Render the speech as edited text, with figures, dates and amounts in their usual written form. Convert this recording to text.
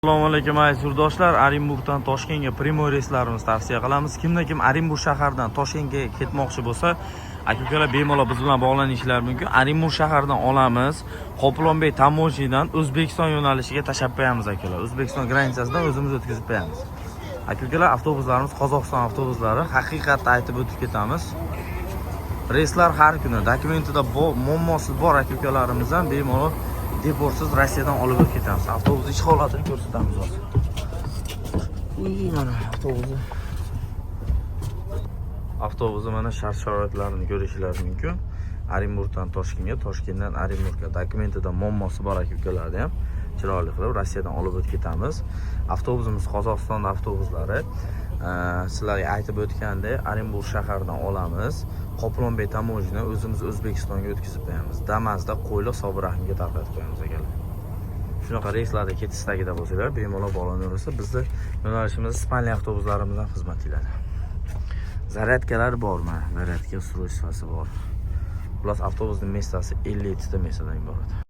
Assalomu alaykum, aziz yurtdoshlar. Orenburgdan Toshkentga прямой reyslarimizni tavsiya qilamiz. Kimda kim Orenburg shaharidan Toshkentga ketmoqchi bo'lsa, aka ukalar, bemalol biz bilan bog'lanishlari mumkin. Orenburg shaharidan olamiz, Qoplonbey таможня dan O'zbekiston yo'nalishiga tashlab qo'yamiz, akalar. O'zbekiston граница sidan o'zimiz o'tkazib qo'yamiz. Aka ukalar, avtobuslarimiz Qozog'iston avtobuslari, haqiqatni aytib o'tib ketamiz. Reyslar har kuni, dokumentida muammosi bor aka ukalarimiz ham bemalol deportsiz Rossiyadan olib o'tib ketamiz. Avtobus ichki holatini ko'rsatamiz hozir. Uy, mana avtobusi. Avtobusi mana, shart sharoitlarini ko'rishlari mumkin. Orenburgdan Toshkentga, Toshkentdan Orenburgga dokumentida muammosi bor aka ukalarni ham chiroyli qilib Rossiyadan olib o'tib ketamiz. Avtobusimiz Qozog'iston avtobuslari. Sizlarga aytib o'tgandek, Orenburg shaharidan olamiz. Qoplonbey таможня o'zimiz O'zbekistonga o'tkazib qo'yamiz. Damazda Qo'yliq Sobir Rahimga tarqatib qo'yamiz, akalar. Shunaqa reyslarda ketish istagida bo'lsanglar, bemalol bog'lanaversa, bizni yo'nalishimiz спальный avtobuslarimizdan xizmat qiladi. Зарядка lar bor mana, зарядка устройство si bor. Xullas, avtobusning места si 57 ta места dan iborat.